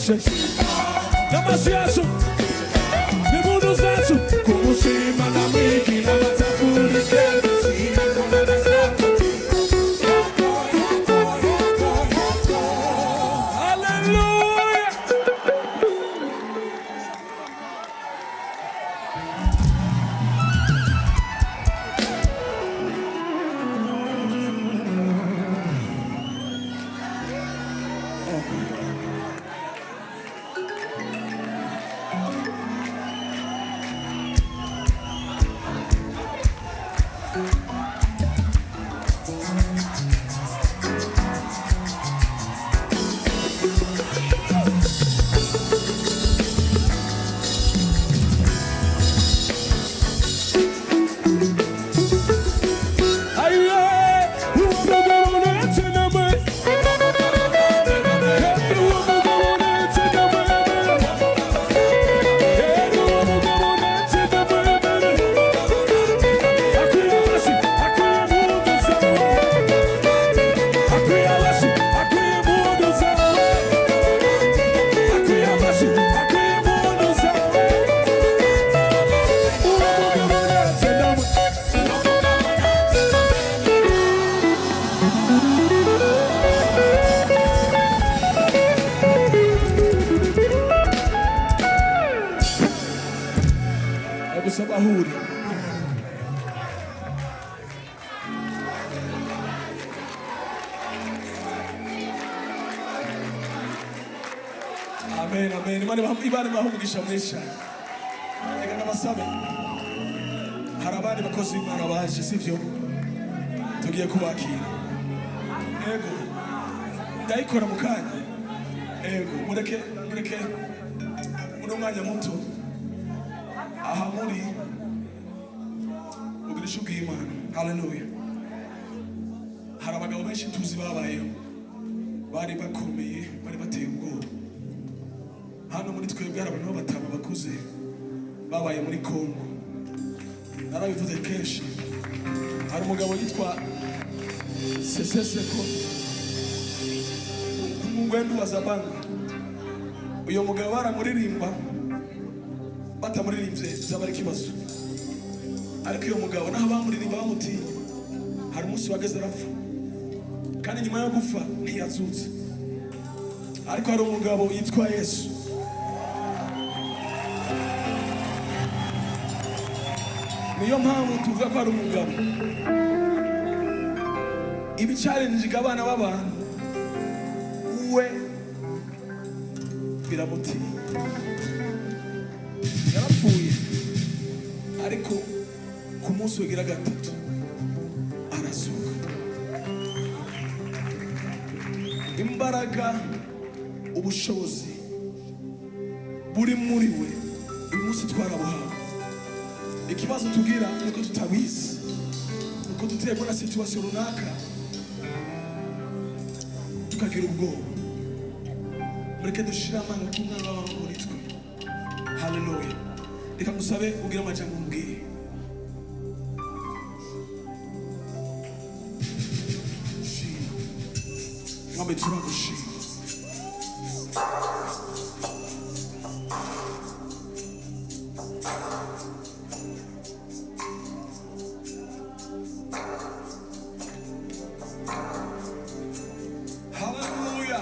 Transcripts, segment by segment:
Byose n'amaso yacu n'impundu zacu kumushima namwigina batavunike. Hallelujah. Aye, uwo mugabo unetse namwe. Uwo mugabo unetse namwe. Uwo mugabo unetse namwe. Akwiye amashyi, akwiye impundu zawe. Akwiye amashyi, akwiye impundu zawe. Akwiye amashyi, akwiye impundu zawe. Uwo mugabo unetse namwe. Ndagusaba aho uri. Amen, amen. Imana ibahe umugisha mwinshi cyane. Reka nabasabe. Hari abandi bakozi b'Imana baje, sivyo? Tugiye kubakira. Ego. Ndayikora mu kanya. Ego, mureke mureke uno mwanya muto aha muri ugira icyo ubwiye Imana. Haleluya. Hari abagabo benshi tuzi babayeho, bari bakomeye, bari bateye ubwoba. Hano muri twebwe hari abantu b'abatama bakuze babaye muri Kongo. Narabivuze kenshi. Hari umugabo yitwa Seseseko Ngwendu wa Zabanga. Uyo mugabo baramuririmba, batamuririmbye byaba ari ikibazo. Ariko uyo mugabo naho bamuririmba bamutinya, hari umunsi wageze arapfa, kandi nyuma yo gupfa ntiyazutse. Ariko hari umugabo yitwa Yesu. Niyo mpamvu tuvuga ko ari umugabo. Ibicarenjiga abana b'abantu we biramutinya. Yarapfuye, ariko ku munsi wigira gatatu arazuka. Imbaraga, ubushobozi buri muri we uyu munsi twarabuhawe. Ikibazo tugira nuko tutabizi, nuko duterwa na situation runaka tukagira ubwoba. Mureke dushire amanga ko umwana w'abantu muri twe. Haleluya. Reka ngusabe ugire amajambo umbwiye. Shima Mwami, turagushima. Haleluya.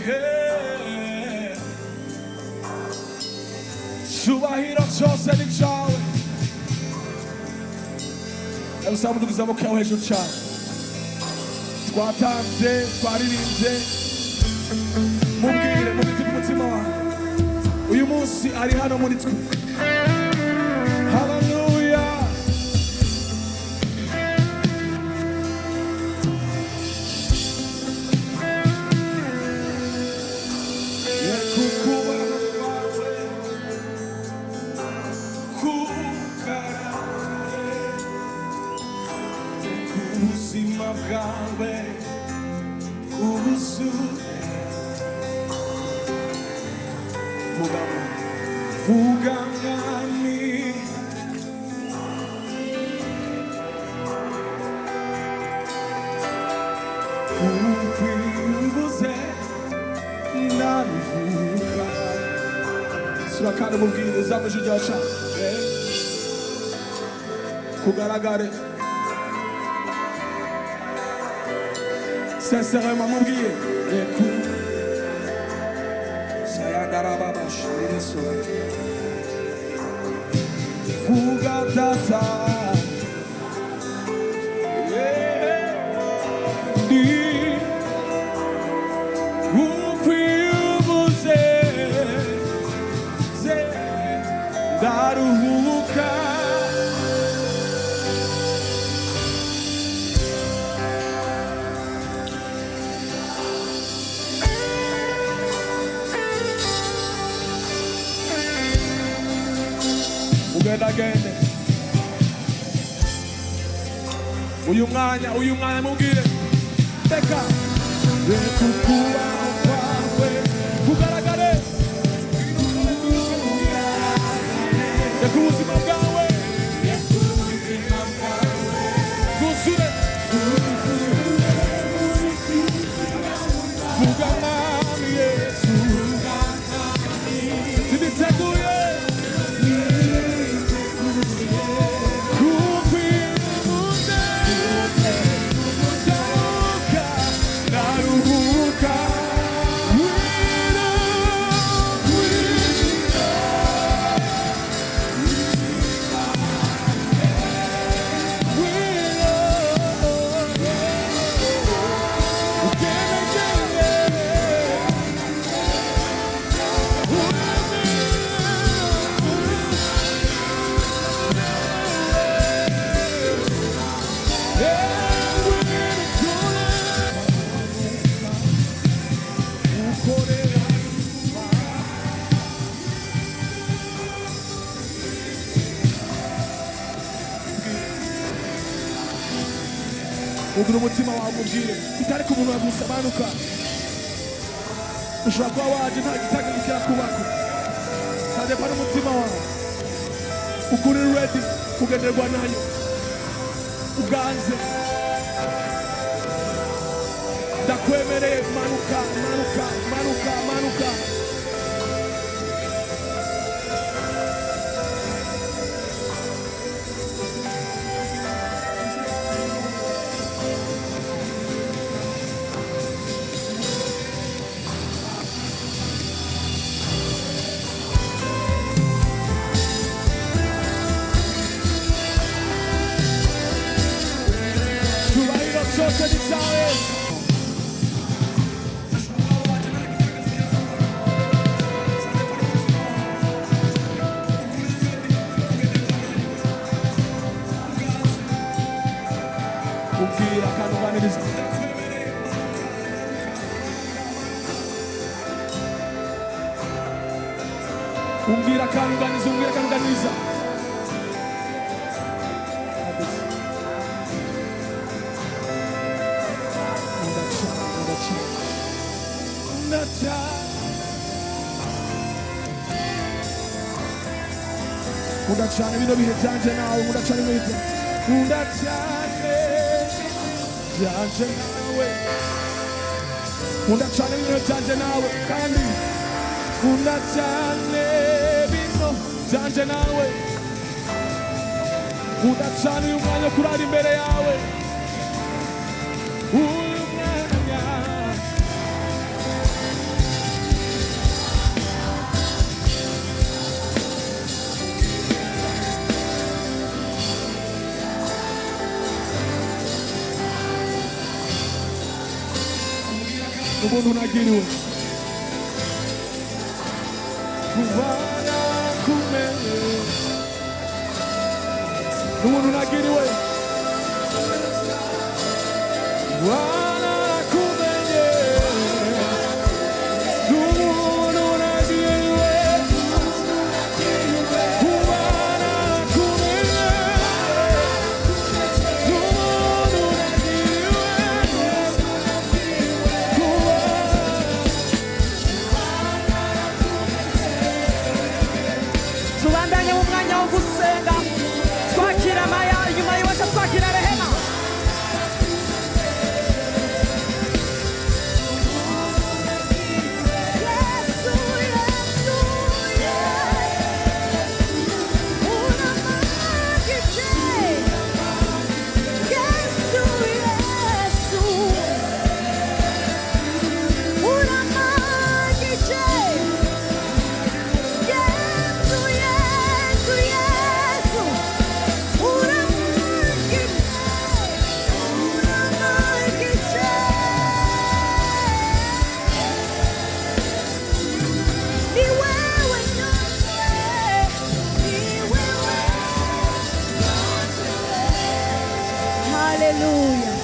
Hey. Cyubahiro cyose ni cyawe. Ndagusaba muduguze amaboko yawe hejuru cyane. Twatanze, twaririmbye. Mubwire mu biti by'umutima wawe, uyu munsi ari hano muri twe. Haleluya. Kukubaho kwawe kukarare, ubuzima bwawe kubuzuye. Vuga, vuga Mwami. Kuko iyo uvuze Atura kandi umubwire uzamuje ijwi ryawe cane. Kugaragare sincèrement, mubwire reku sayandarababashiriso vuga data. Yeah. Ndi ukwibuze ze ndaruhuka. Ugendagende uyu mwanya, uyu mwanya mubwire reka reka ukubaho kwawe kugaragare, reka ubuzima bwawe bwuzure. Vuga Mwami Yesu, siniteguye kukwibuze. Ndaruhuka, ndaruhuka. Wira, wira, wira. Ugende, Ugura umutima wawe umubwire bitari ku munwa gusa. Manuka, ushobora kuba waje nta gitanga kirakubako, sadepa n'umutima wawe ukuri ready kugenderwa nayo uganze. Ndakwemereye, manuka, manuka, manuka, manuka. Cyubahiro cyose ni cyawe Yesu. Ubwira kandi uganiriza. Umbwira kandi uganiriza, umbwira kandi uganiriza. Ndaca, ndaca, ndaca. Nkunda cyane bino bihe byanje nawe, nkunda cyane bino bihe, nkunda cyane byanje nawe, nkunda cyane bino bihe byanje nawe, kandi nkunda cyane bino byanje nawe, nkunda cyane uyu mwanya wo kurara imbere yawe, uyu mwanya. Ubuntu nagiriwe kuva nakumenye, n'ubuntu nagiriwe wanakumenye, n'ubuntu nagiriwe kuva nakumenye, n'ubuntu nagiriwe kuva. Tubandanye mu mwanya wo gusenga twakira Maya, inyuma y'iwacu twakira Rehema. Yesu, Yesu, Yesu. Haleluya.